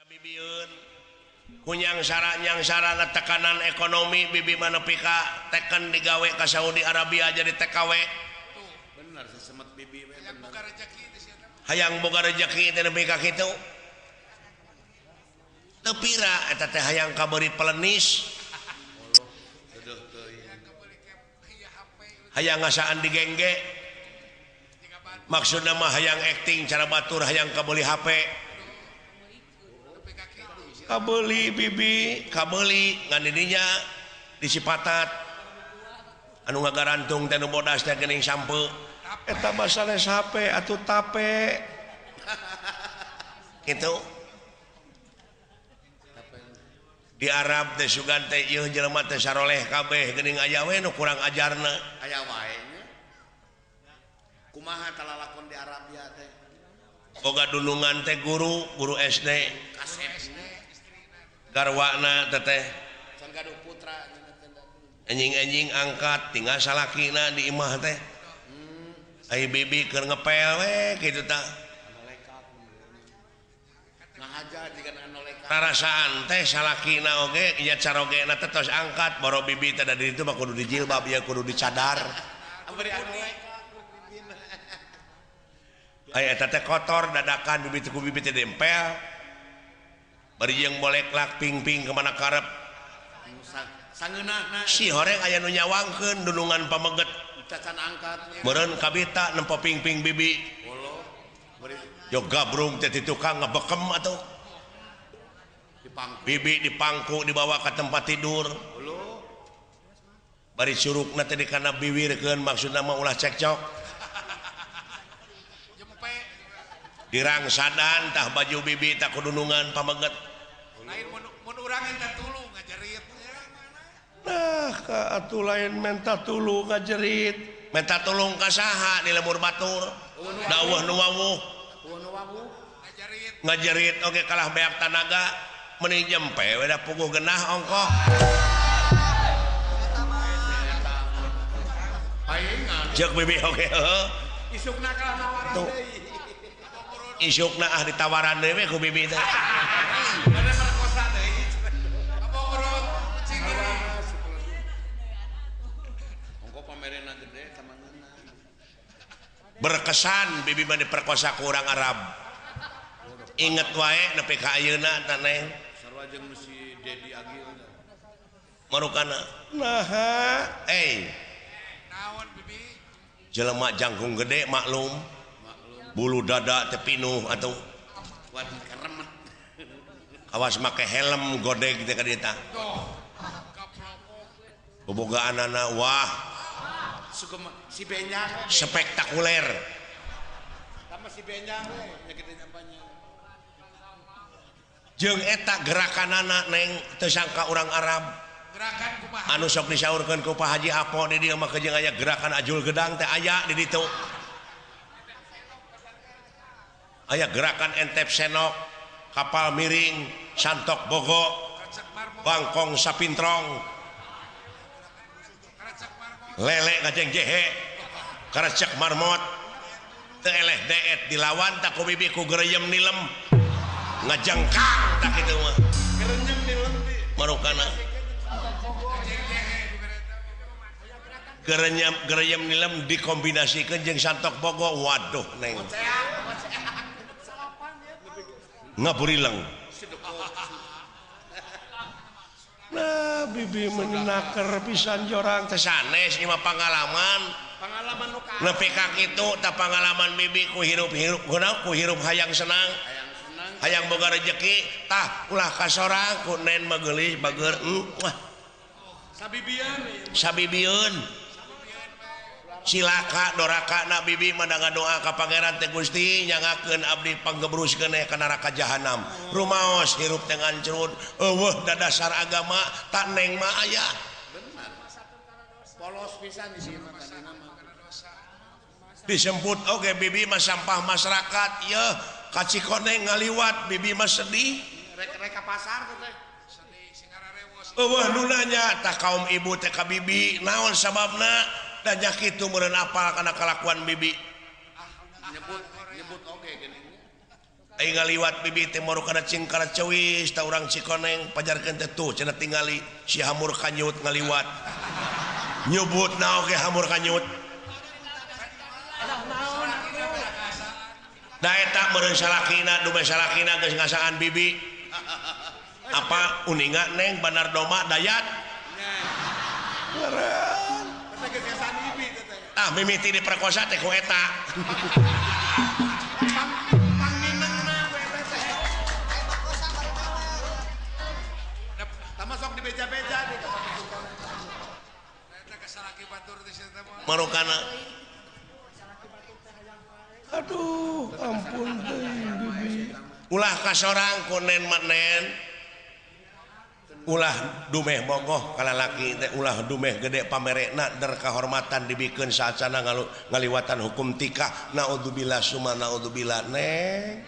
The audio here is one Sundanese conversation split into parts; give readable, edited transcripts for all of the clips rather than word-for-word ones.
Bibieun kunyang sarana tekanan ekonomi bibi mah nepi ka teken digawe ka Saudi Arabia jadi TKW. Bener sesemet bibi we bener. Hayang boga rejeki teh nepi ka kitu. Teu pira eta teh hayang kabeuri pelenis. Hayang ngasaan digengge. Maksudna mah hayang acting cara batur hayang kabeuli HP. Kabeli bibi, kabeli ngan didinya di Cipatat. Anu ngagarantung teh nu bodas teh geuning sampe. Eta mah sanes HP atuh tape. Kitu. Di Arab teh sugan teh ieu jelema teh saroleh kabeh geuning aya we nu kurang ajarna. Aya wae nya. Kumaha talalakon di Arabia teh? Boga dunungan teh guru, guru SD. Kasep. Garwana teteh can gaduh putra anjing-anjing angkat tinggal salakina di imah teh. Ai bibi keur ngepel we kitu tah. Rarasaan teh salakina oge nya carogena teh tos angkat boro bibi teh da di ditu mah kudu dijilbab ya kudu dicadar. Ai eta teh kotor dadakan bibi teh ku bibi teh dempel. Bari jeung boleklak ping-ping kemana karep si horeng aya nu nyawangkeun dunungan pameget meureun kabita nempo ping-ping bibi yo gabrung teh di tukang ngebekem atuh bibi dipangku dibawa ke tempat tidur bari curugna teh dikana biwirkeun maksudna mah ulah cekcok dirangsadan tah baju bibi tak kudunungan pameget lain mun urang minta tulung ngajerit. Nah ka atuh lain minta tulung ngajerit minta tulung ka saha di lembur batur dawuh nu wawuh ngajerit oge kalah beak tanaga meuni jempe we da puguh genah ongkoh jeung bibi oge heuh isukna kalah nawaran deui isukna ah ditawaran deui we ku bibi teh. Berkesan bibi mah diperkosa ku urang Arab. Inget wae nepi ka ayeuna tah neng. Sarua jeung si Dedi Agil. Marukana naha eh. Naon bibi? Jelema jangkung gede maklum. Bulu dada teh pinuh atuh. Awas make helm godeg teh ka dieu tah. Bobogaanana wah. Si Benjang spektakuler. Sama si Benjang we nya gede nyampanya. Jeung eta gerakanana neng teu sangka urang Arab. Gerakan kumaha? Anu sok disaurkeun ku Pak Haji Apo di dieu mah jeung aya gerakan ajul gedang teh aya di ditu. Aya gerakan entep senok, kapal miring, santok bogo, bangkong sapintrong, lele ngajeng jehe, karecek marmot, teu eleh deet dilawan tak ku bibi ku gereyem nilem, ngajengkang tak kitu mah. Gereyem nilem marukana. Gereyem gereyem nilem dikombinasikeun jeung santok bogo, waduh neng. Ngaburileng. Nah, bibi menaker pisan jorang teh sanes ieu mah pangalaman. Pangalaman nu ka. Nepi ka kitu tah pangalaman bibi ku hirup-hirup kunaon ku hirup hayang senang. Hayang boga rejeki tah ulah ka sorang ku nen mah geulis bager wah. Sabibieun. Sabibieun. Cilaka doraka na bibi mah ngadoa ka Pangeran teh Gusti nyangakeun abdi panggebruskeun ka neraka jahanam. Rumaos hirup teh ngancrut eueuh dadasar agama tak neng mah aya. Benar. Polos pisan di sini mah tadina mah. Disemput oge bibi mah sampah masyarakat yeuh ka Cikoneng ngaliwat bibi mah sedih. Rek-rek ka pasar teh. Eueuh nu nanya tah kaum ibu teh ka bibi naon sababna? Dan kitu meureun apal kana kalakuan bibi. Nyebut nyebut oge geuning. Aing ngaliwat bibi teh moru kana cing kana ceuis ta urang Cikoneng pajarkeun teh tuh cenah tingali si hamur kanyut ngaliwat. Nyebut na oge hamur kanyut. Da eta meureun salakina dume salakina geus ngasaan bibi. Apa uninga neng Bandar Doma Dayat? Meureun. Ah mimiti diperkosa teh ku eta. Marukana aduh ampun teuing bibi ulah kasorang ku nen manen ulah dumeh bogoh ka lalaki teh ulah dumeh gede pamerekna der kahormatan dibikeun saacana ngaliwatan hukum tikah naudzubillah summa naudzubillah neng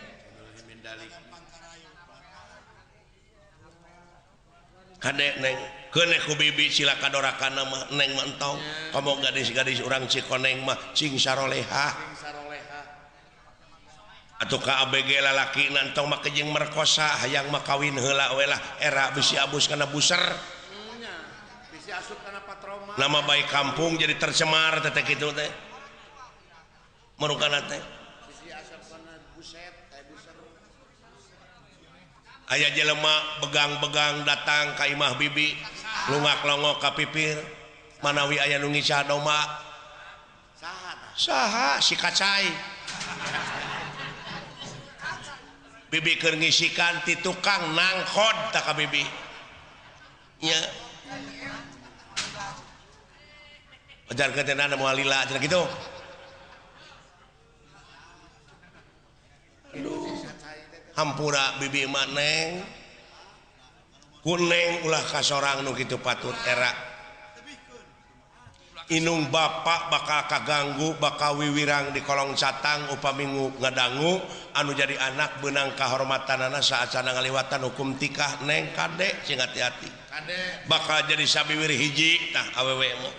kade neng keuneh ku bibi sila kadorakana mah neng mah entong komo gadis-gadis urang Cikoneng mah cing sarolehah atuh ka ABG lalaki entong mah kejeng merkosa hayang mah kawin heula we lah era bisi abus kana buser bisi asup kana patroma nama baik kampung jadi tercemar teh kitu teh marukana teh bisi asup kana buset buser aya jelema begang-begang datang ka imah bibi lungak-longok ka pipir manawi aya nu ngica domba saha saha si kacai bibi keur ngisikan ti tukang nangkod ta ka bibi nya ajarkeun teh nana moal lila cenah kitu aduh hampura bibi mah neng kuneng ulah kasorang nu kitu patut era inung bapak bakal kaganggu bakal wiwirang di kolong catang upami ngadangu anu jadi anak beunang kahormatanana saacana ngaliwatan hukum tikah neng kade sing hati-hati bakal jadi sabiwir hiji tah awewe mah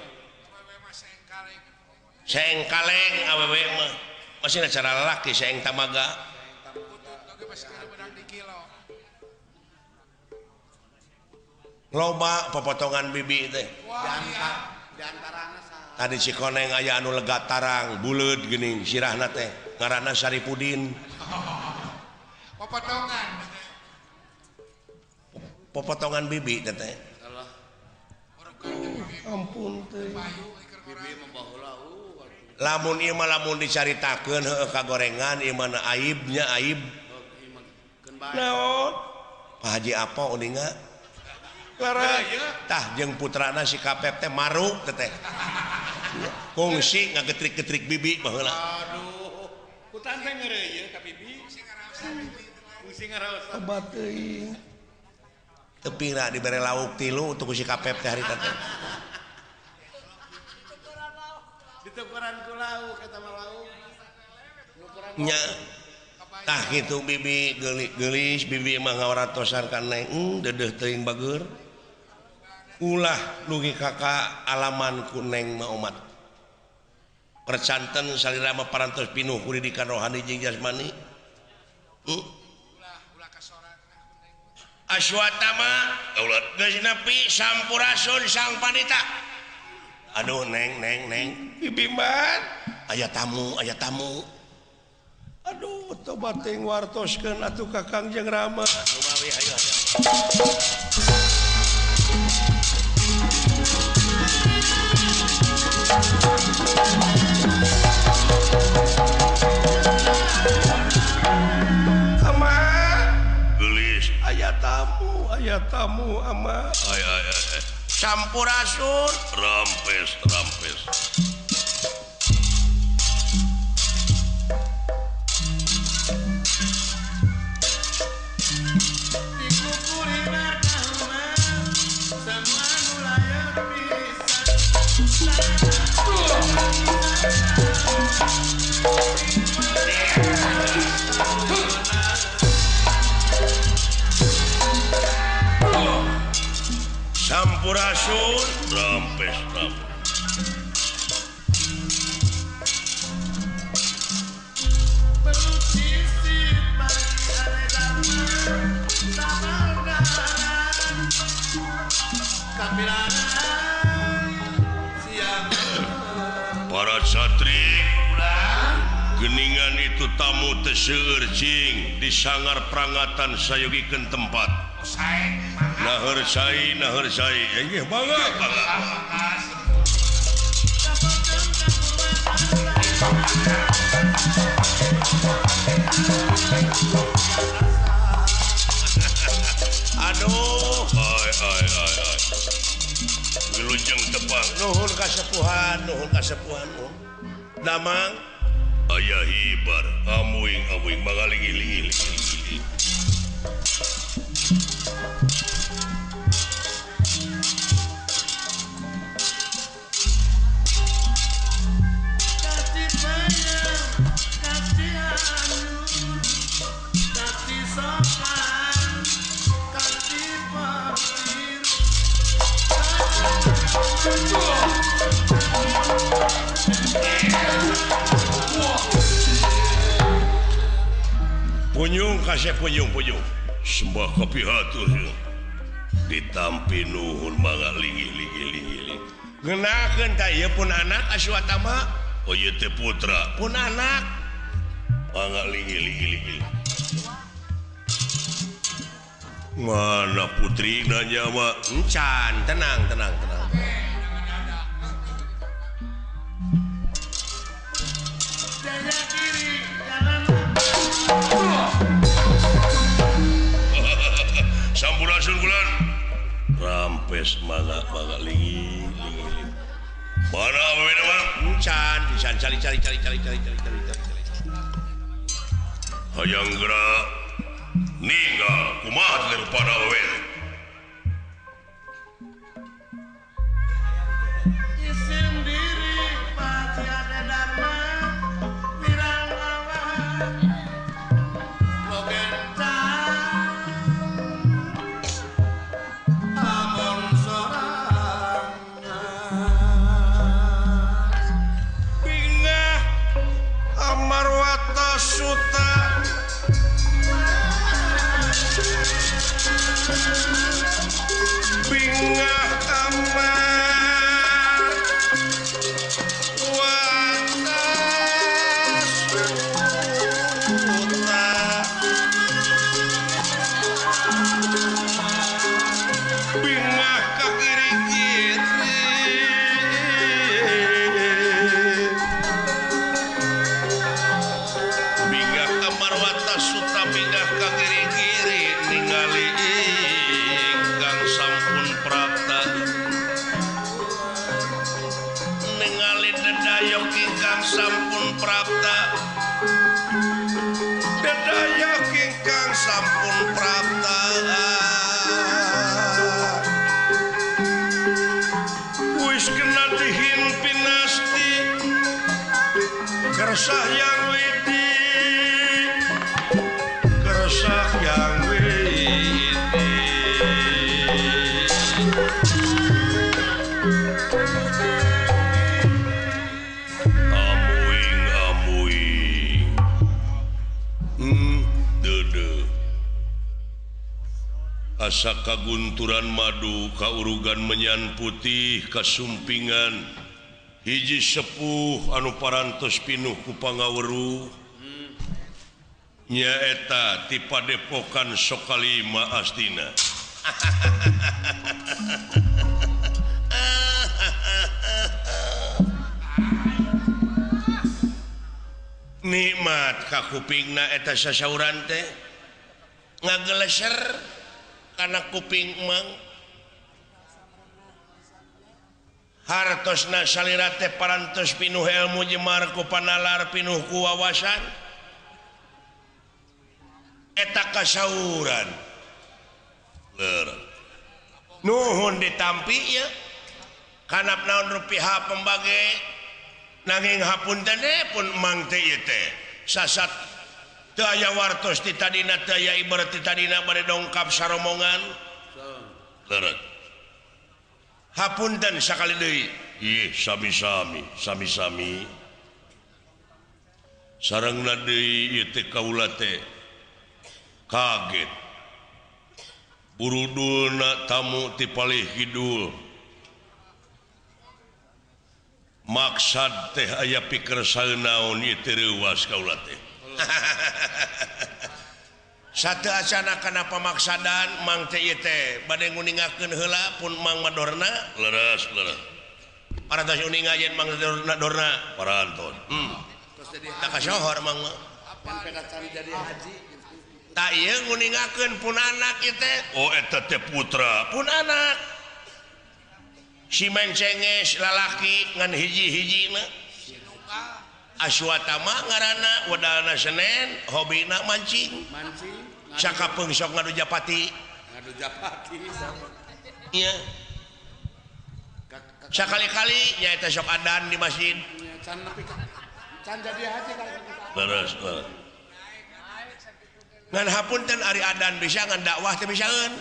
sengkaleng awewe mah masih cara lalaki seng tamaga loba popotongan bibi teh tadi Cikoneng aya anu lega tarang buleud geuning sirahna teh ngaranna Saripudin popotongan popotongan bibi teh teh ampun teh lamun ieu mah lamun dicaritakeun heueuh kagorengan ieu mah aibnya aib naon Pak Haji apa uninga tah jeung putrana si Kapep teh maruk teh teh kungsi ngagetrik-getrik bibi baheula aduh kutan teh ngeureuyeuh ka bibi kungsi ngaraosan obat teuing teu pira dibere lauk tilu untuk si Kapep teh harita teh ditukuran ku lauk eta mah lauk nya tah kitu bibi geulis bibi mah ngawaratosan ka neng deudeuh teuing bageur ulah dugi kakak alaman ku neng mah omat percanten salira mah parantos pinuh ku didikan rohani jeung jasmani Aswatama geus nepi sampurasun sang panita aduh neng neng neng bibi mah aya tamu aduh tobat teuing wartoskeun atuh ka Kangjeng Rama lumawi hayu hayu Ama geulis aya tamu ama ay ay ay sampurasun rampes rampes Sampurasun rampes rampes. Para satri geningan itu tamu teu seueur cing disangar prangatan sayogikeun tempat. Naheur cai inggih mangga mangga. Aduh, ai ai ai ai. Wilujeng tepang. Nuhun kasepuhan, nuhun kasepuhan. Damang aya hibar, amuing amuing mangaling-iling. Punyung kasih punyung punyung sembah kopi hatur ditampi nuhun mangga linggih linggih linggih ngenakeun ta ieu pun anak Aswatama. Oh ieu teh putra pun anak mangga linggih linggih linggih. Mana putri nanya mah encan tenang tenang tenang. Sampurasun bulan rampes mangga mangga linggih linggih. Mana awewe mah encan pisan cari cari cari cari cari cari cari cari. Hayang geura ninggal kumaha teh rupana awewe. Isim diri pati ada dharma wirang awak logenta amon sorangan bingah amarwata suta bingah amar wata suta bingah ka kiri kiri bingah amar wata suta bingah ka kiri kiri ningali ingkang sampun prapta ningali dedayok ingkang sampun prapta dedayok ingkang sampun prapta wis kena dihin pinasti kersah yang widi kersah yang widi. Amuing amuing dede asa kagunturan madu kaurugan menyan putih kasumpingan hiji sepuh anu parantos pinuh ku pangaweruh nyaeta ti padepokan Sokalima astina. Nikmat ka kupingna eta sasauran teh ngageleser kana kuping mang hartosna salira teh parantos pinuh ilmu jemar ku panalar pinuh ku wawasan eta kasauran leur nuhun ditampi ieu kanap naon rupiah pembage nanging hapunten pun mang teh ieu teh sasat teu aya wartos ti tadina teu aya ibarat ti tadina bade dongkap saromongan leureuh hapunten sakali deui ih sami-sami sami-sami sarengna deui ieu teh kaula teh kaget burudulna tamu ti palih kidul Maksad teh aya pikir saeunaon ieu teh reuwas kaula teh. Satu acana kana pamaksadan mang teh ieu teh bade nguningakeun heula pun Mang Madorna leres leres. Parantos uninga yen Mang Dorna parantos. Tak kasohor Mang mah. Jadi haji. Tak ieu nguningakeun pun anak ieu teh. Oh eta teh putra pun anak. Si mencenges lalaki ngan hiji-hijina. Aswatama ngaranna wedalna Senen, hobina mancing. Mancing. Sakapeung sok ngadu japati. Ngadu japati. Iya. Sakali-kali nyaeta sok adan di masjid. Can nepi can jadi haji kali. Leres, leres. Ngan hapunten ari adan bisa ngan dakwah teh bisaeun.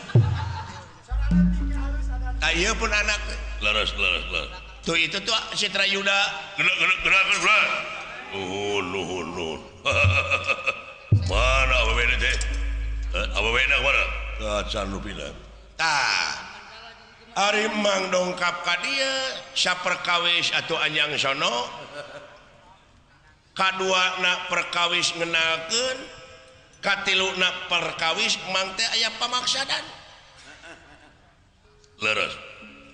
Tah ieu pun anak leres leres leres. Tuh itu tuh Citra Yuda. Gerak gerak gerak gerak. Nuhun nuhun nuhun. Mana awewe teh? Awewe na mana? Can rupina. Tah. Ari Mang dongkap ka dieu saperkawis atuh anjang sono. Kadua na perkawis ngenalkeun, katilu na perkawis mang teh aya pamaksadan. Leres.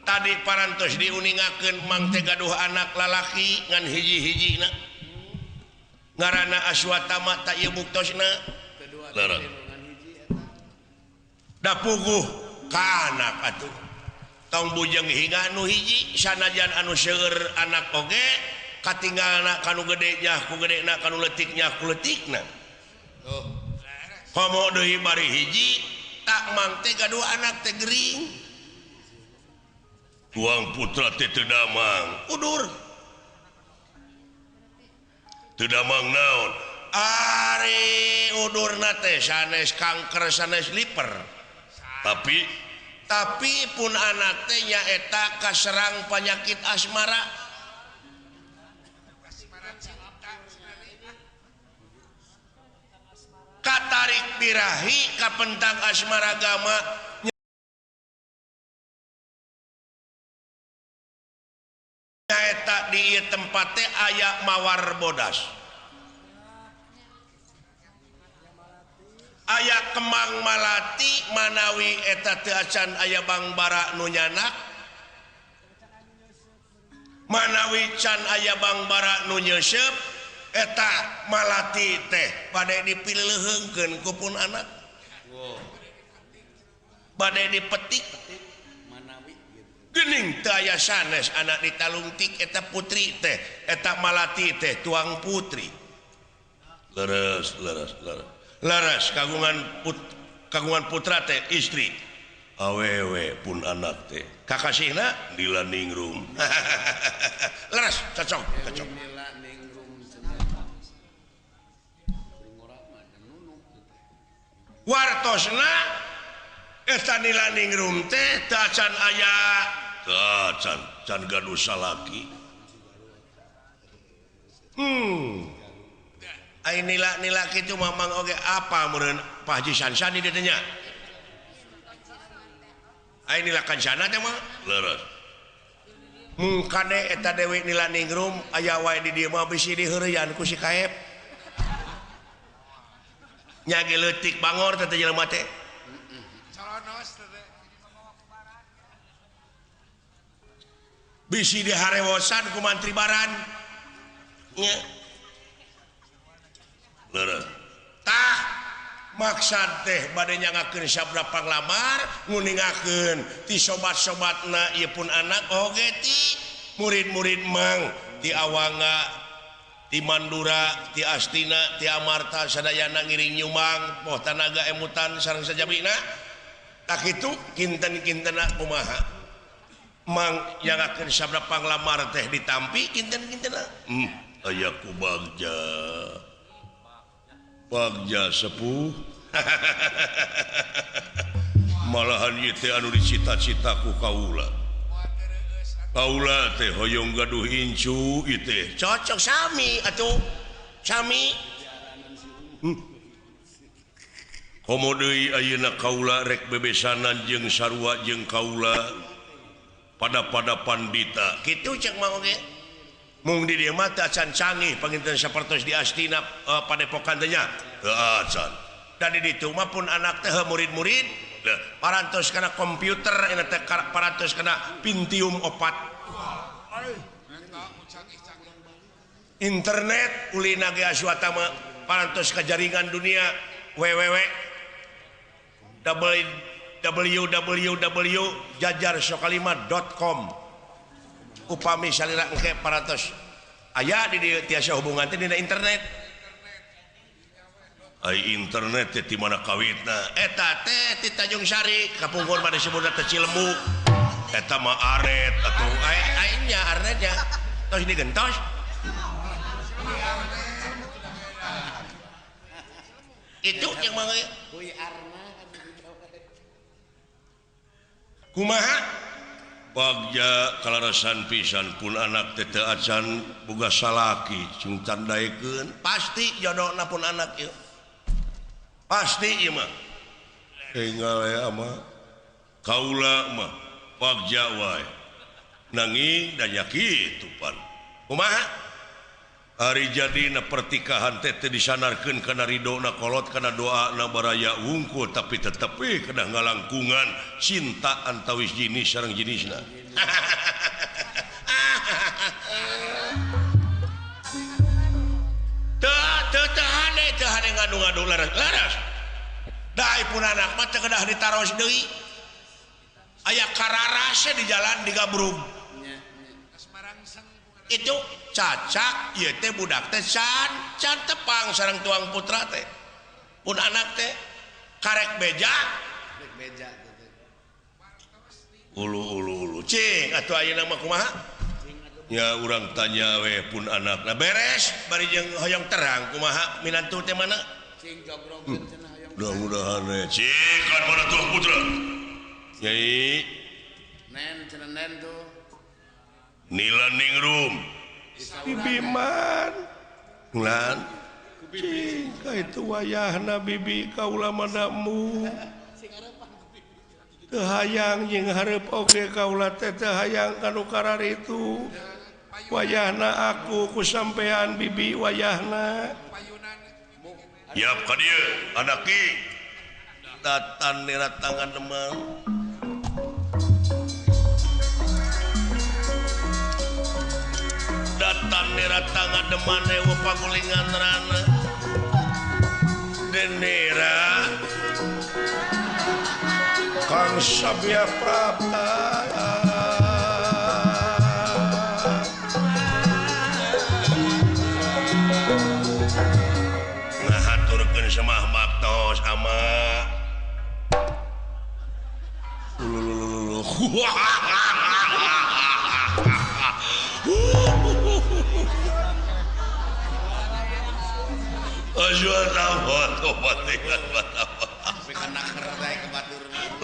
Tadi parantos diuningakeun mang teh gaduh anak lalaki ngan hiji-hijina. Ngaranna Aswatama tak ieu buktosna. Leres. Da puguh ka anak atuh. Tong bujeng hingga anu hiji sanajan anu seueur anak oge katinggalna kanu gede nyah ku gedena kanu leutik nyah ku leutikna. Komo deui bari hiji tak mang teh gaduh anak teh gering. Tuang putra teh teu damang udur. Teu damang naon? Ari udurna teh sanes kanker sanes liver. Tapi pun anak teh nyaeta kaserang penyakit asmara. Katarik birahi kapentang asmara gama nyaeta di ieu tempat teh aya mawar bodas. Aya kemang malati manawi eta teu acan aya bangbara nu nyanak. Manawi can aya bangbara nu nyeuseup eta malati teh bade dipileuheungkeun ku pun anak. Bade dipetik geuning teu aya sanes anak ditalungtik eta putri teh eta malati teh tuang putri. Leres leres leres. Leres kagungan putra teh istri awewe pun anak teh kakasihna Nila Ningrum. Leres cocok cocok. Wartosna eta Nila Ningrum teh teu acan aya teu acan can gaduh salaki. Ai nila-nila kitu mamang oge apa meureun Pak Haji Sansani dieu teh nya. Ai nila kancana teh mah leres. Mung kade eta Dewi Nila Ningrum aya wae di dieu mah bisi diheureyan ku si Kaep. Nya ge leutik bangor teh jelema teh. Colonos teh. Bisi diharewosan ku mantri baran. Nya. Leres. Tah maksad teh bade nyangakeun sabda panglamar nguningakeun ti sobat-sobatna ieu pun anak oge ti murid-murid mang ti Awangga ti Mandura ti Astina ti Amarta sadayana ngiring nyumang poh tanaga emutan sareng sajabina tak kitu kinten-kintena kumaha mang nyangakeun sabda panglamar teh ditampi kinten-kintena aya ku bagja Bagja sepuh. Malahan ieu teh anu dicita-cita ku kaula. Kaula teh hoyong gaduh incu ieu teh. Cocok sami atuh. Sami. Komo deui ayeuna kaula rek bebesanan jeung sarua jeung kaula pada-pada pandita. Kitu cek mah oge. Mung di dieu mah teu acan canggih panginten sapertos di Astina padepokan teh nya. Teu acan. Dan di ditu mah pun anak teh murid-murid parantos kana komputer eta teh parantos kana Pentium 4. Internet ulina ge Aswata mah parantos ka jaringan dunia www www.jajarsokalima.com upami salira engke parantos aya di dieu tiasa hubungan teh dina internet. Ai internet teh di mana kawitna eta teh ti Tanjung Sari kapungkur mah disebutna teh Cilembu eta mah aret atuh ai nya aretnya tos digentos itu yang mah kumaha bagja kalarasan pisan pun anak teh teu acan boga salaki sing can daekeun pasti jodona pun anak ieu pasti ieu mah enggal aya mah kaula mah bagja wae nanging da nya kitu pan kumaha ari jadina pertikahan teh teu disanarkeun kana ridona kolot kana doana baraya wungkul tapi tetep we kedah ngalangkungan cinta antawis jenis sareng jenisna. Teu teu hade teu hade ngadu-ngadu laras. Da pun anak mah teu kedah ditaros deui. Aya kararase di jalan digabrug. Itu cacak ieu teh budak teh can can tepang sareng tuang putra teh pun anak teh karek beja ulu ulu ulu cing atuh ayeuna mah kumaha nya urang tanya we pun anakna beres bari jeung hoyong terang kumaha minantu teh mana cing jogrogkeun cenah hoyong mudah-mudahan we cing kan mana tuang putra nyai nen cenah nen tuh Nila ningrum Bibiman lan cing ka itu wayahna bibi kaula madamu teu hayang jeung hareup oge kaula teh teu hayang ka nu kararitu wayahna aku ku sampean bibi wayahna yap ka dieu anak ki datan niratangan demang datan niratangan demane pagulingan rana denera Kang Sabya Prapta ngahaturkeun semah baktos ama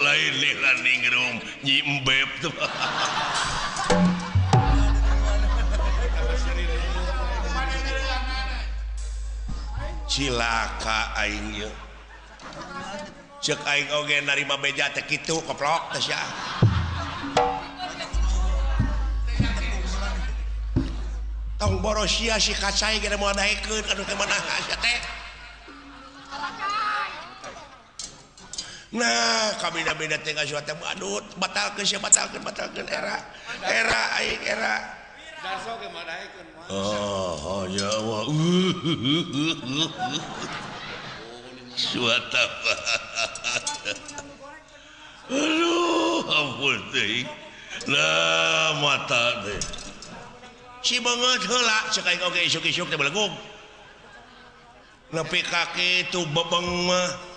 lain ningrum nyimbeb tuh. Cilaka aing ieu. Ceuk aing oge narima beja teh kitu koplok teh sia. Tong borosia si kacai ge moal daekeun anu teh mana sia teh. Nah, kabina-bina teh ngasuat teh aduh batalkeun sia batalkeun batalkeun era. Era aing era. Darso ge mah daekeun mah. Oh, ya Allah. Suata. Aduh, ampun teh. Lah mata teh. Si beungeut heula cek aing oge isuk-isuk teh belegug. Nepi ka kitu bebeng mah.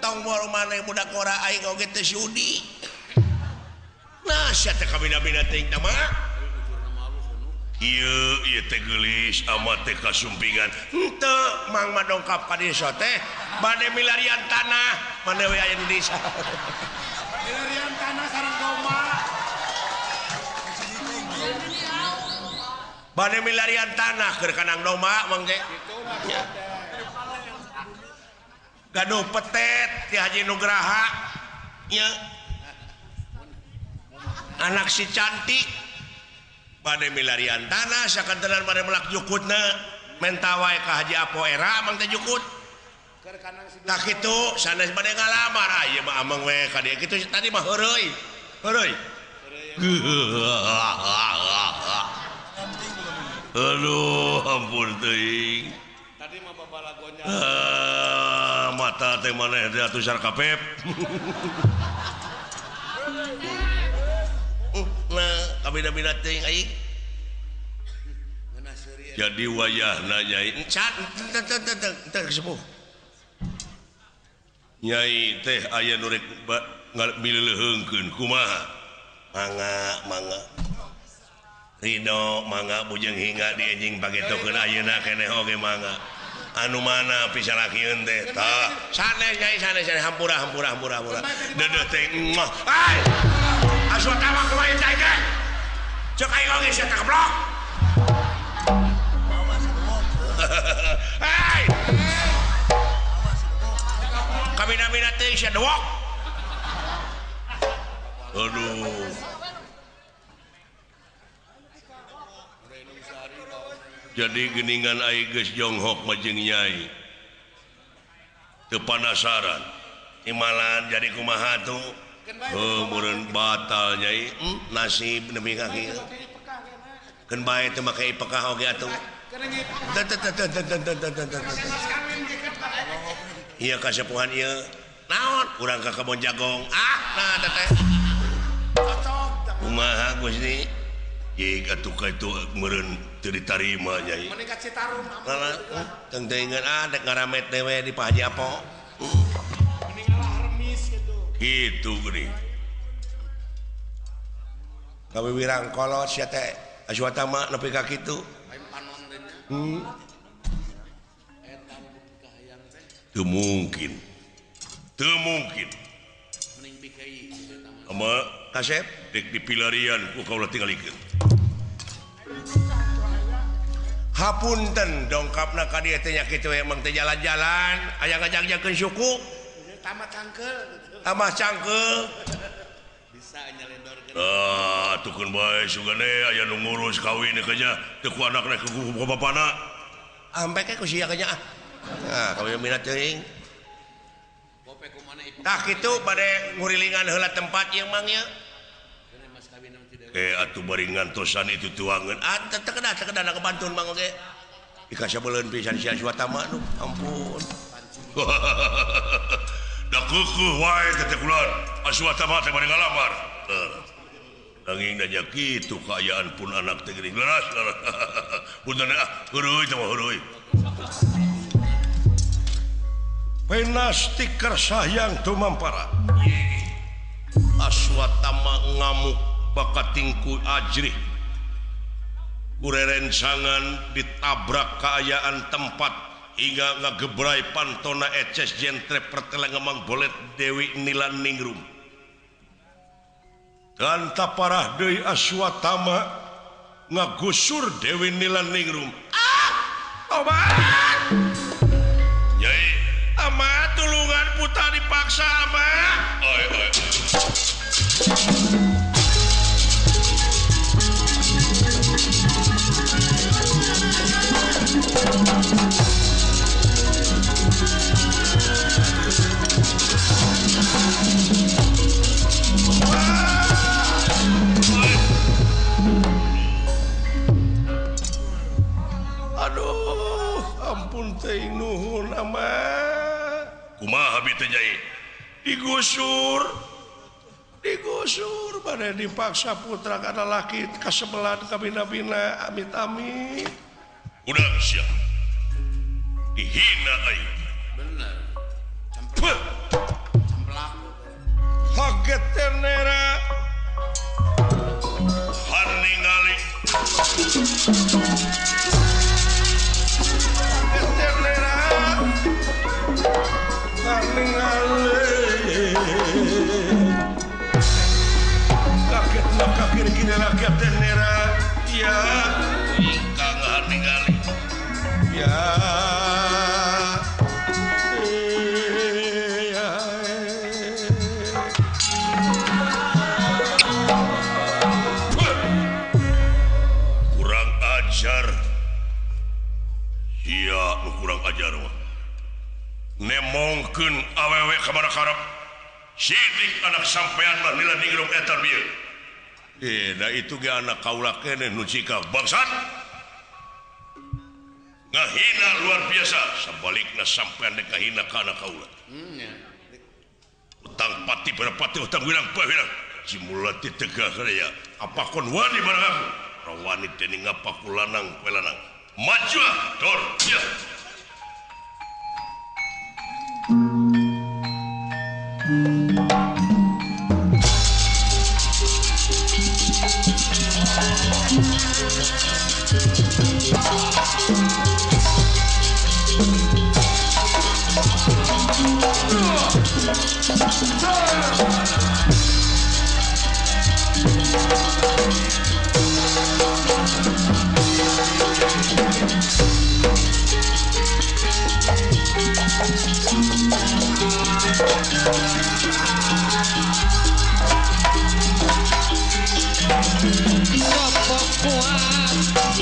Tong boro maneh budak ora aing oge teh sudi. Nah, sia teh kabina-bina teh mah. Ieu ieu teh geulis amat teh kasumpingan. Henteu mang mah dongkap ka desa teh bade milarian tanah, mane we aya di desa. Milarian tanah sareng domba. Bade milarian tanah keur kanang domba mang teh. Gaduh petet ti Haji Nugraha nya. Anak si cantik Bade milarian tanah sakantenan bade melak jukutna menta wae ka Haji Apo era mang teh jukut. Tah kitu sanes bade ngalamar ah ieu mah ameng we ka dieu kitu tadi mah heureuy. Heureuy. Aduh ampun teuing. Tadi mah babalagonya. Mata teh maneh teh atuh sarkapep. Nah, kabina-bina teuing aing. Jadi wayahna nyai encan teu sepuh. Nyai teh aya nu rek mileuleheungkeun kumaha? Mangga, mangga. Ridho mangga bujeng hingga di enjing pagetokeun ayeuna keneh oge mangga. Anu mana pisalakieun teh? Tah, sanes nyai sanes sanes hampura hampura hampura hampura. Deudeuh teh muah. Ai! Aswatama kumaha teh teh? Cek aing oge sia teh goblok. Hei! Kabina-bina teh sia dewok. Aduh. Jadi geningan aing geus jonghok mah jeung nyai. Teu panasaran. Imalan jadi kumaha tuh? Heuh meureun batal nyai. Nasib nepi ka kieu. Keun bae teu make ipekah oge atuh. Ieu kasepuhan ieu. Naon urang ka kebon jagong. Ah, nah teteh. Kumaha Gusti? Jig atuh ka itu meureun teu ditarima nyai. Mending ka Citarum. Teuing-teuingan ah dek ngaramet dewe di Pak Haji Apo. Mending ngalah remis gitu. Kitu geuning. Kawiwirang kolot sia teh Aswatama nepi ka kitu. Teu mungkin. Teu mungkin. Ama kasep dek dipilarian ku kaula tingalikeun. Hapunten dongkapna ka dieu teh nya kitu emang teh jalan-jalan aya ngajak-jakeun suku. Tambah cangkeul. Tambah cangkeul. Bisa nyelendorkeun. Ah, tukeun bae sugane aya nu ngurus kawin nya teu ku anakna ku bapana. Ampe ke ku sia nya ah. Nah, kawin minat teuing. Tah kitu bade ngurilingan heula tempat ieu mang ieu. Atuh bari ngantosan itu tuangeun. Ah, teu kedah teu kedah ngebantun mang oge. Dikasabeuleun pisan sia Aswatama nu ampun. Da keukeuh wae teh kulan Aswatama teh bari ngalamar. Nanging nanya kitu kaayaan pun anak teh geuning leras. Punten ah, heuruy teh mah heuruy. Penasti kersahyang tumampara. Aswatama ngamuk bakatingku ajrih. Kurerencangan ditabrak keayaan tempat hingga ngagebrai pantona eces jentre pertelengemang bolet Dewi Nilan Ningrum. Dan taparah deui Aswatama ngagusur Dewi Nilan Ningrum. Ah! Tobat! Nyai, ama tulungan putra dipaksa ama. Oi oi. Aduh, ampun teh nuhun ama. Kumaha bi teh nyai? Digusur. Digusur bade dipaksa putra kana laki kasebelan kabina-bina amit-amit. Udah sia. Dihina aing. Bener. Cemplak. Kaget tenera. Haningali. Tenera. Haningali. Kaget maka kiri-kiri rakyat tenera. Ya, ingkang haningali. Ya. Ajar. Sia nu kurang ajar mah. Nemongkeun awewe ka mana karep. Sidik anak sampean mah nila digerum eta bieu. Da itu ge anak kaula keneh nu cikak bangsat. Ngahina luar biasa, sabalikna sampean dek ngahina ka anak kaula. Utang pati berpati utang wirang pawirang. Cimulati tegah ya. Apa kon wani barang aku? Rawani dening apa ku lanang kowe lanang. Maju dor ya. Sopo kuat,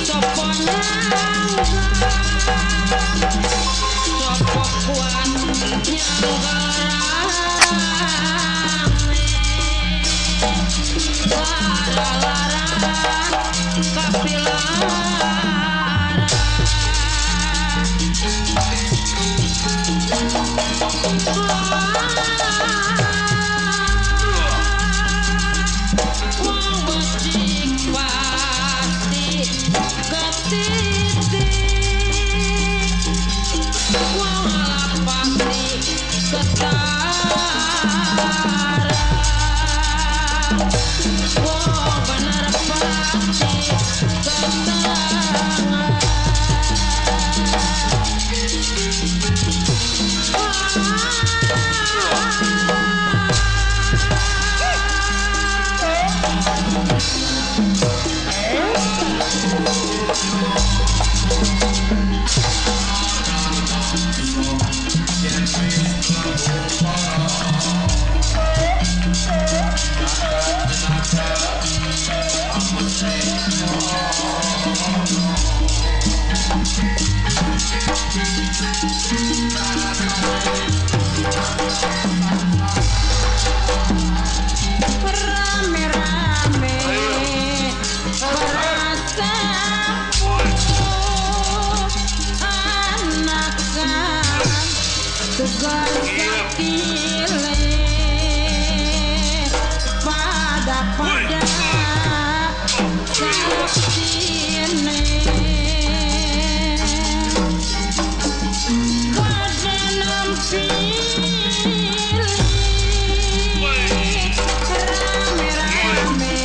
sopo nyangga, sopo kuat nyangga rame, lara-lara kapilara. Wong becik pasti ketitik, wong ala pasti ketara, wong bener pasti ketengah. Rame-rame anakan tugas sakile pada pada saksine pada nampil rame-rame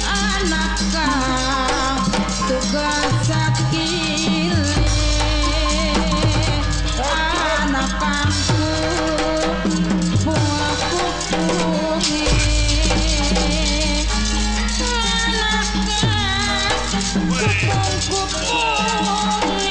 anak tugas sakile anak kangku buah kupungi anak kupung kupungi.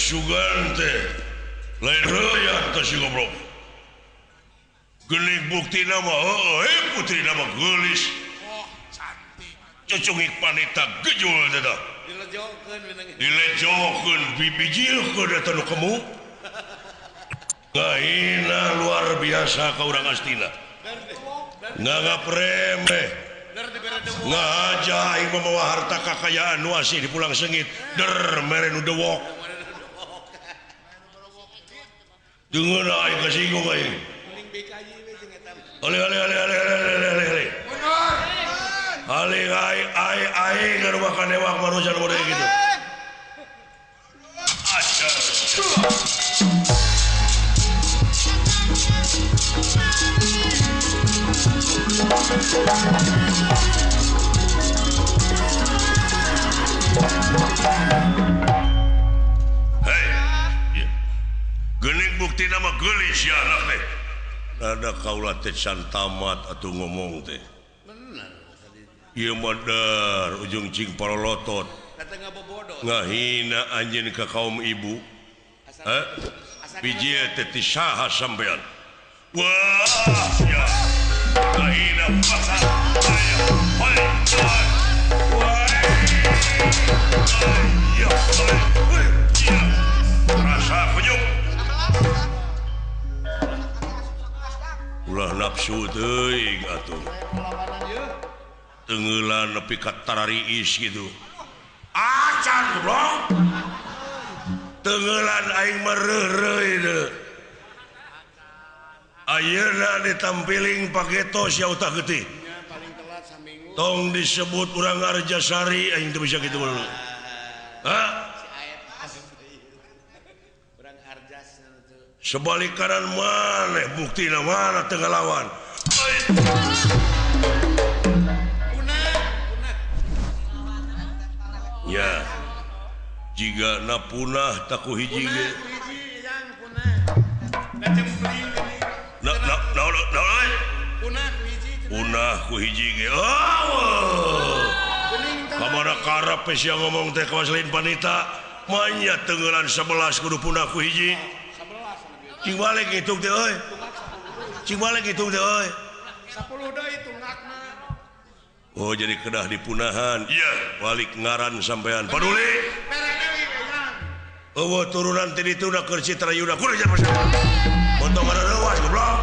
Sugan teh lain reuyan teh si goblok. Geuning buktina mah heueuh putrina mah geulis. Oh, cantik. Cucungik panita gejul teh tah. Dilejokeun dilejokeun bibijilkeun eta nu kemu. Ngahina luar biasa ka urang Astina. Nganggap remeh. Ngahaja aing mamawa harta kakayaan nu asih di pulang sengit. Der mere nu dewok. Dengar aing kasinggung aing. Ale ale ale ale ale ale ale. Ale aing aing aing ngarubah kanewak manusia nu model kitu. Ajar. Geuning bukti nama geulis ya anak teh. Rada kaula teh can tamat atuh ngomong teh. Bener tadi. Ieu mah dar ujung cing parolotot. Ngahina anjeun ka kaum ibu. Heh? Biji teh ti saha sampean? Wah ya. Ngahina pasar. Hai hai. Wah. Ya. Ya. Rasa penyuk. Ulah nafsu teuing atuh. Tengeulan nepi ka tarariis kitu. Acan goblok. Tengeulan aing mah reureuy deui. Ayeuna ditampiling pageto sia utah getih. Tong disebut urang Arjasari aing teu bisa kitu mah. Hah? Sebalik kanan maneh buktina mana teu ngalawan. Ya. Jiga na punah tak ku hiji ge. Na na na na punah ku hiji ge. Oh. Kamana karep sia ngomong teh kawas lain panita. Manya tenggelan 11 kudu punah ku hiji. Cing balik ngitung teh euy. Cing balik ngitung teh euy. 10 deui tunggakna. Oh jadi kedah dipunahan. Iya, balik ngaran sampean. Paduli. Eueuh turunan ti ditu na keur Citra Yuda. Kudu jangan pasal. Montong reuwas goblok.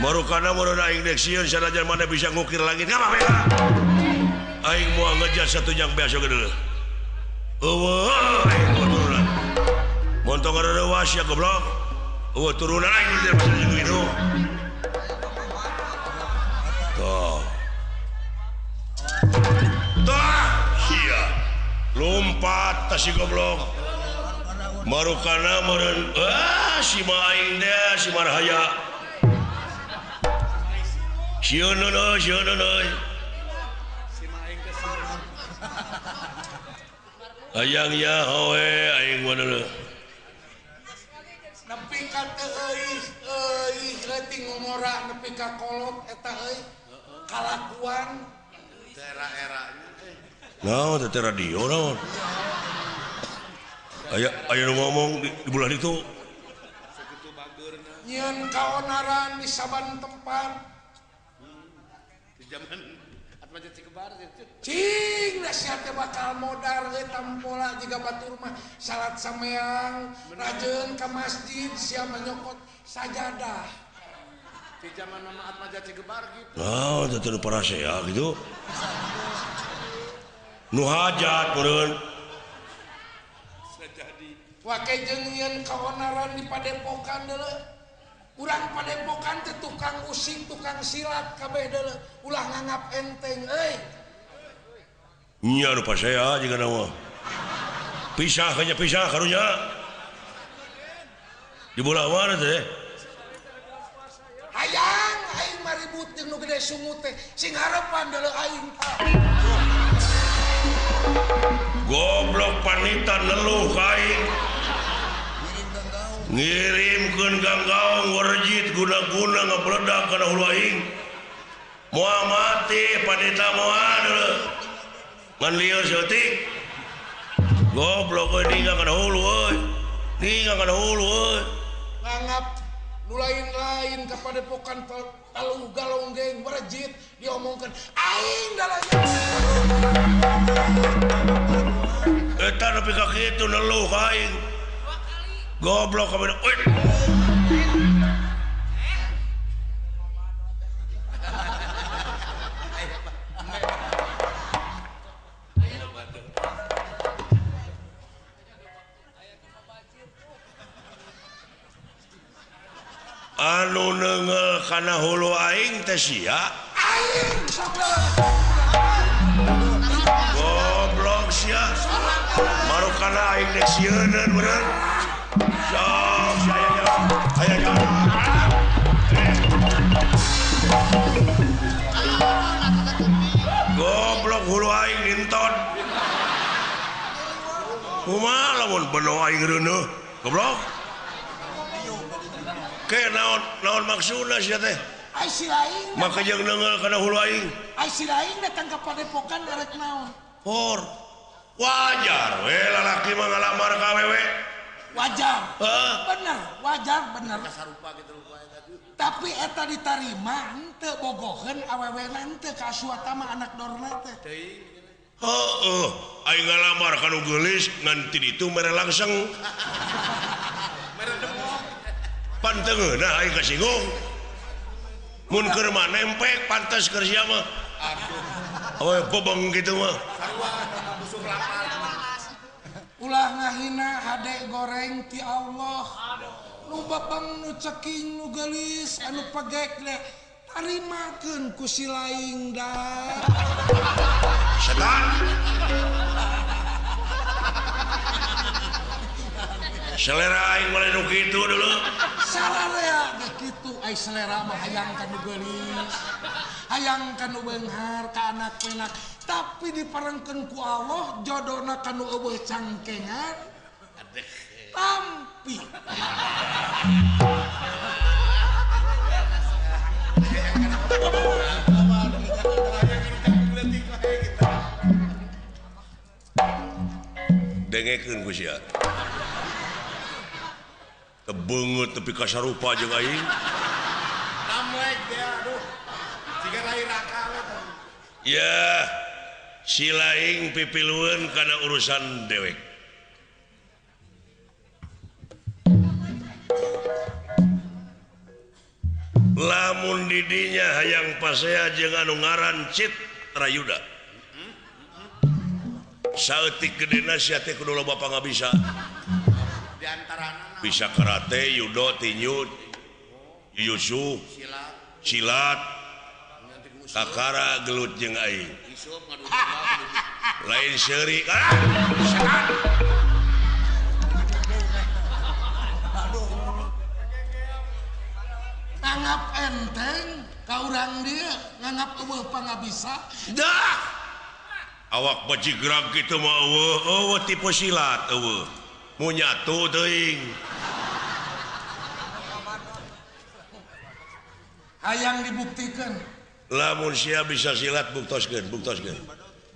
Marukana mun aing dek sieun sanajan mana bisa ngukir langit. Ngapa bea? Aing moal ngejar satu jang beas oge deuleuh. Eueuh aing turunan. Montong reuwas ya goblok. Eueuh turunan aing teh pasal jeung kitu. Tuh. Tah sia. Lompat tah si goblok. Marukana meureun ah si ma aing teh si marhaya. Sieun euy, sieun euy. Si ma aing teh sieun. Hayang ya howe aing mah deuleuh. Nepi ka teu euy euy leutik ngomora nepi ka kolot eta euy kalakuan era-era naon teh radio naon aya aya nu ngomong di bulan itu sakitu bageurna nyieun kaonaran di saban tempat di zaman Cing nasihatnya bakal modar euy tampola jiga batur mah salat sameang rajeun ka masjid sia nyokot sajadah. Di zaman Mama Atmaja Cigebar gitu. Oh, teu teu parasea gitu. Nu hajat meureun. Wake jeung nyieun kaonaran di padepokan deuleu. Urang padepokan teh tukang using, tukang silat kabeh deuleu. Ulah nganggap enteng euy. Nya nu pasea jiga mah. Pisah hanya pisah karunya. Di bola mana teh? Hayang aing maribut jeung nu gede sungut teh sing harepan deuleu aing tah. Goblok panita neluh ka aing. Ngirimkeun ganggaung warjit guna-guna ngabledak kana hulu aing. Moal mati panita moal deuleu. Ngan lieur saeutik. Goblok euy ninggal kana hulu euy. Ninggal kana hulu euy. Nganggap nu lain-lain ka padepokan talu galonggeng warjit diomongkeun aing dalanya. Eta nepi ka kitu neluh ka aing. Goblok kabeh euy. Anu neunggeul kana hulu aing teh sia. Aing sok goblok sia. Marukana aing dek sieuneun meureun. Sok sia aya jalan. Aya jalan. Goblok hulu aing dinton. Kumaha lamun beno aing reuneuh? Goblok. Ke naon naon maksudna sia teh? Ai si lain. Maka jeung neunggeul kana hulu aing. Ai si lain datang ka padepokan arek naon? Por. Wajar we lalaki mah ngalamar ka awewe. Wajar. Heeh. Bener, wajar bener. Sarupa kitu rupa eta. Tapi eta ditarima henteu bogoheun awewena henteu ka Aswatama anak dorna teh. Teuing. Heeh, aing ngalamar ka nu geulis ngan ti ditu mere langseng. Mere demok. Pan teu ngeunah aing kasinggung. Mun keur mah nempek pantes keur sia mah. Aduh. Awe bobong kitu mah. Sarua musuh lapar. Ulah ngahina hade goreng ti Allah. Nu bebeng nu ceking nu geulis anu pegek deh tarimakeun ku si laing dah. Setan. Selera aing mulai nu kitu dulu. Sararea ge kitu ai selera mah hayang ka nu geulis. Hayang ka nu beunghar ka anak penak, tapi diparengkeun ku Allah jodona ka nu eueuh cangkengan. Tampi. Dengekeun ku sia. Kebeungeut tepi ka sarupa jeung aing. Namlek dia aduh. Jiga lahir akal eta. Ya, si laing pipilueun kana urusan dewek. Lamun didinya hayang pasea jeung anu ngaran Citrayuda. Saeutik gedena sia teh kudu loba pangabisa. Di antarana bisa karate, judo, tinju, jujutsu, silat, kakara gelut jeung aing. Lain seuri. Ah, setan. Nganggap enteng ka urang dieu, nganggap eueuh pangabisa. Dah. Awak bajigrag kitu mah eueuh, eueuh tipe silat eueuh. Mu nyatu teuing. Hayang dibuktikan. Lamun sia bisa silat buktoskeun, buktoskeun.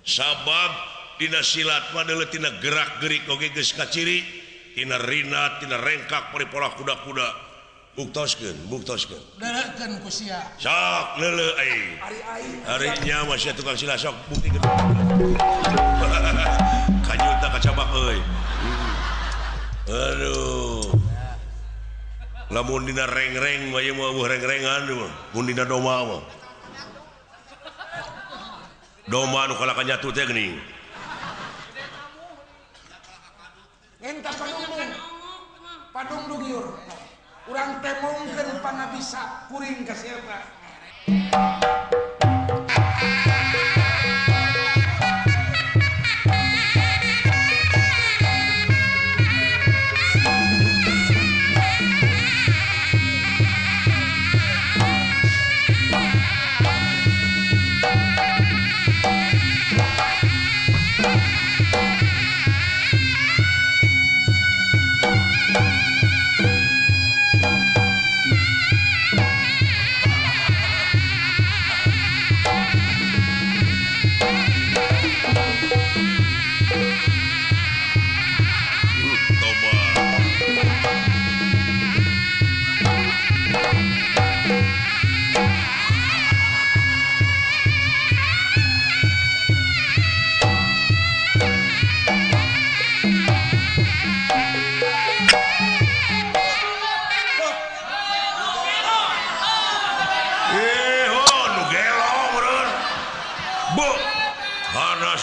Sabab dina silat mah deuleu tina gerak-gerik oge geus kaciri, tina rinat, tina rengkak paripolah kuda-kuda. Buktoskeun, buktoskeun. Deuleukeun ku sia. Sok leuleuh aing. Ari aing. Ari nya mah sia tukang silat sok buktikeun. Kanyuta kacabak euy. Aduh. Lamun dina reng-reng mah ieu mah eueuh reng-rengan mah. Mun dina doma mah. Doma nu kalaka nyatu teh geuning. Ngenta padungdung. Padungdung ieu. Urang temongkeun pangabisa kuring ka siapa.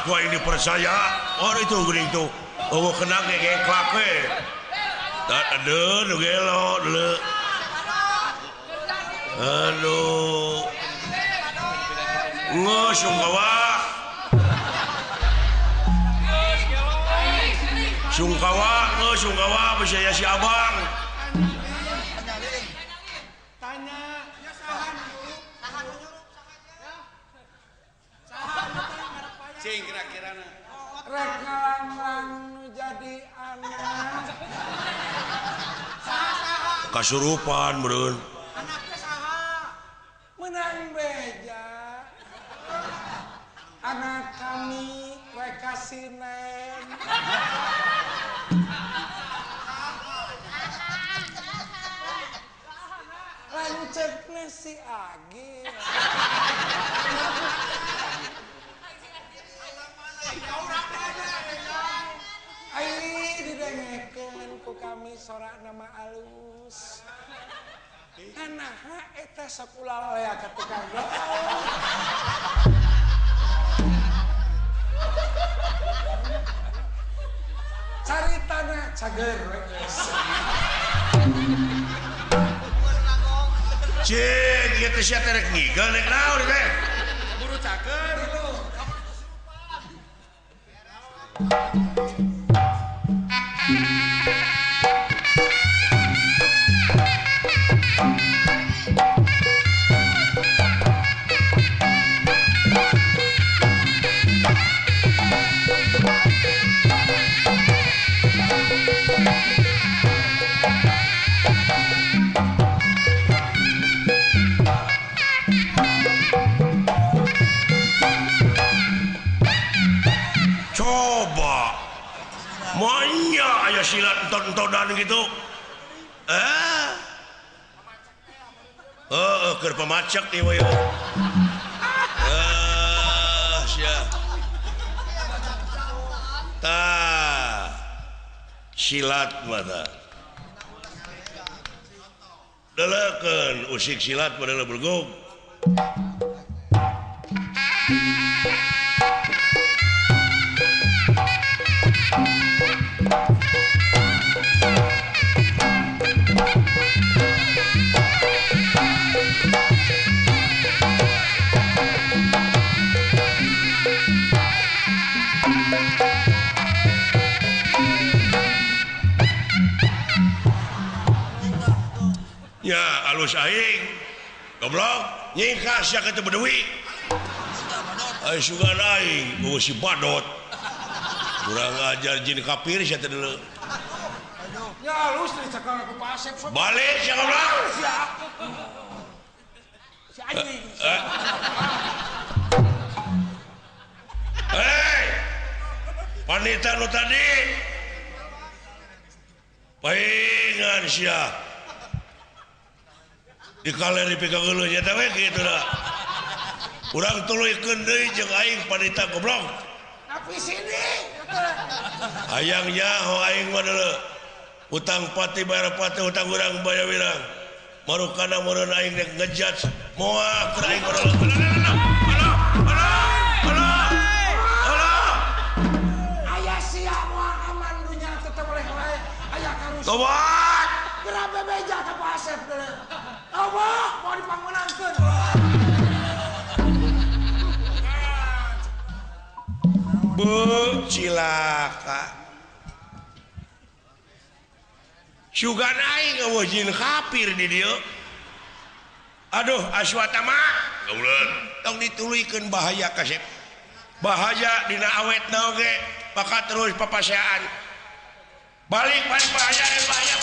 Gua ini percaya oh itu geuning tuh eueuh kena gegeklak we aduh nu gelo deuleu aduh geus sungkawa sungkawa geus sungkawa percaya si abang tanya cing kira-kirana rek ngalanglang nu jadi anak kasurupan meureun anaknya saha menang beja anak kami rek kasinen lanceukna si Agil. Ai didengekeun ku kami sorak nama alus. Naha eta sok ulah lea ka tukang gaul. Caritana cager we geus. Cing, ieu teh sia teh rek ngigel rek naon teh? Buru cager itu. Coba maunya aya silat entot-entodan gitu keur pamacek ieu we sia tah silat mah tah deleukeun usik silat mah deuleu bergug. Ya alus aing goblok nyingkas sia kitu bedewi ai sugan aing eueuh si badot kurang ajar jin kafir sia teh deuleu ya alus dicekal ku Pak Asep sok balik sia goblok si anjing hei panita nu tadi paingan sia Dikaler dipikageuleuh nya teh we kitu da. Urang tuluykeun deui jeung aing panita goblok. Tapi sini hayang nyaho aing mah deuleu. Utang pati bayar pati utang urang bayar wirang. Marukana meureun aing rek ngejudge moal keur aing mah deuleu. Alah. Alah. Aya sia moal aman dunya tetep oleh wae. Aya karus. Tobat. Geura bebeja ka Pak Asep deuleu. Allah mau dipangunangkeun. Bu cilaka. Sugan aing eueuh jin kafir di dieu. Aduh Aswatama, gauleun. Tong dituluykeun bahaya kasep. Bahaya dina awetna oge, bakal terus papaseaan. Balik balik bahaya bahaya.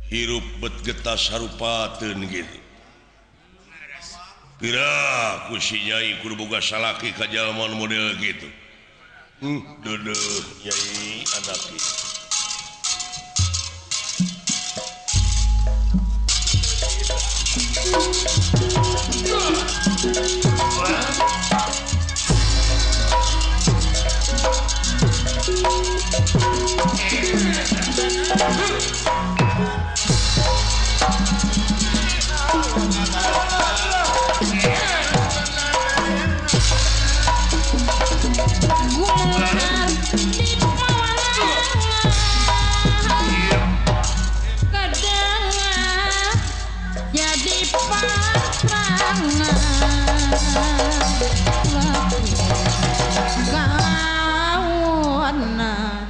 Hirup bet getas harupateun gitu. Pira ku si Nyai kudu boga salaki ka jalma nu model kitu. Deudeuh Nyai anak ieu. Gumelar di pawalangan kedengar jadi pasangan kawanan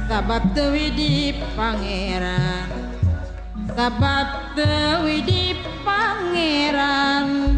sabab teu di pangeran sabab teu di pangeran.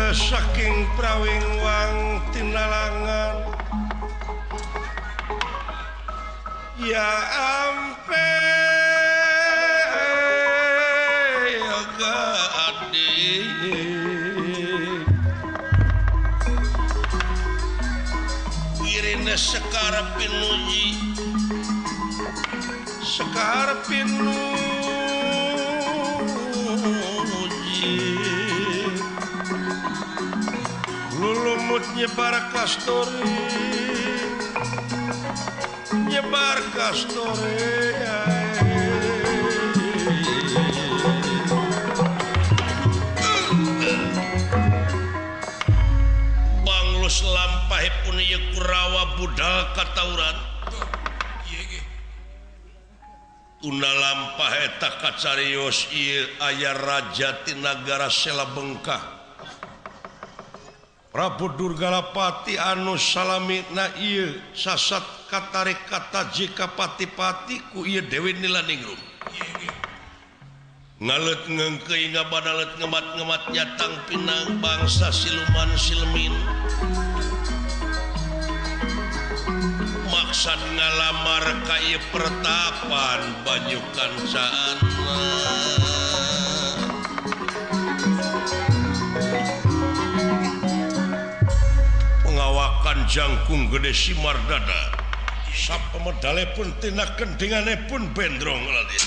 Saking prawingwang tinalangan ya ampe gadi irine sekar pinuji sekar pinuji lulumut nyebar kasturi nyebar kasturi banglus lampahipun ieu Kurawa budal katauran tuna lampah eta kacarios ieu aya raja ti nagara Sela Bengkah Prabu Durgalapati anu salamina ieu sasat katarik kata jika pati-pati ku ieu Dewi Nilaningrum. Ngalet ngeungkeuy ngabadalet ngemat-ngemat nyatang pinang bangsa siluman silmin. Maksad ngalamar ka ieu pertapan banyu kancaanna. Pengawakan jangkung gede simar dada sapemedale pun tina kendingane pun bendrong lagi.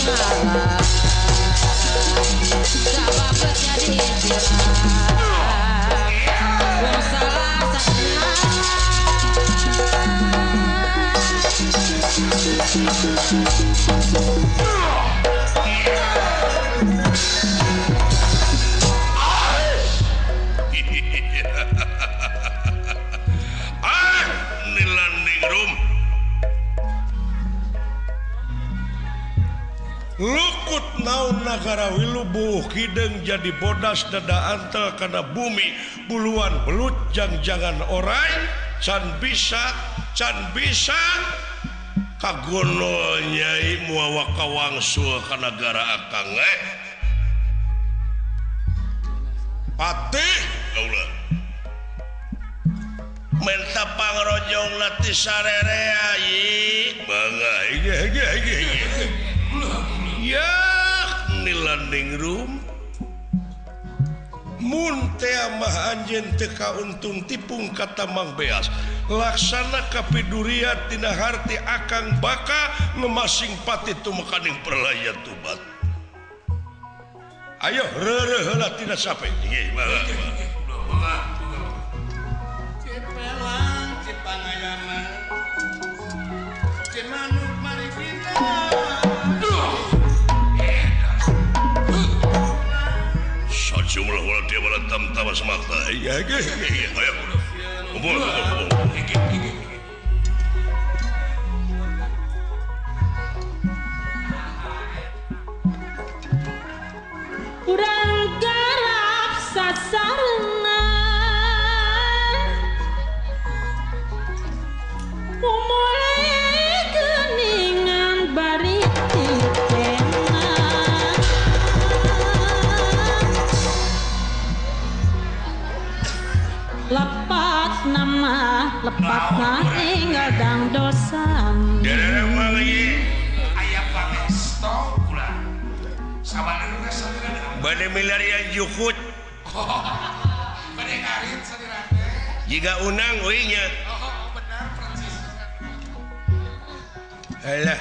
ngalah sabab jadi cilak wong salah salah. Ah, Nilaningrum lukut naon nagara wilubuh hideung jadi bodas dada antel kana bumi buluan belut jang-jangan orai can bisa kagono nyai muawa kawangsul ka nagara akang patih kaula menta pangrojong lati sarerea yi mangga ge ya Nilaningrum mun teh mah anjeun teu kauntung tipung kata Mang Beas laksana kapiduriat tina harti akang baka ngemasing pati tumekaning perlaya tubat. Ayo reureuh heula tina sape. Nggih, mangga. Cipelang Cipangayaman Cimanuk mari kita. Sajumlah wala dia wala tamtama semata. Iya, iya, ayo. Kumpul, kumpul, kumpul. Urang garap sasarengan umule geningan bari titena lepat nama lepat na enggal dang dosan. Aya pangesto kula sawangan bade milarian jukut. Bade ngarit salira teh. Jiga unang euy nya. Oh, benar persis. Alah.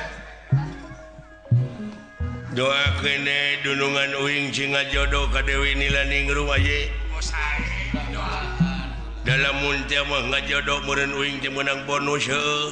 Doakeun dunungan uing cing ngajodoh ka Dewi Nilaningrum aye. Doakeun. Dalam mun teh mah ngajodoh meureun uing teh meunang bonus heueuh.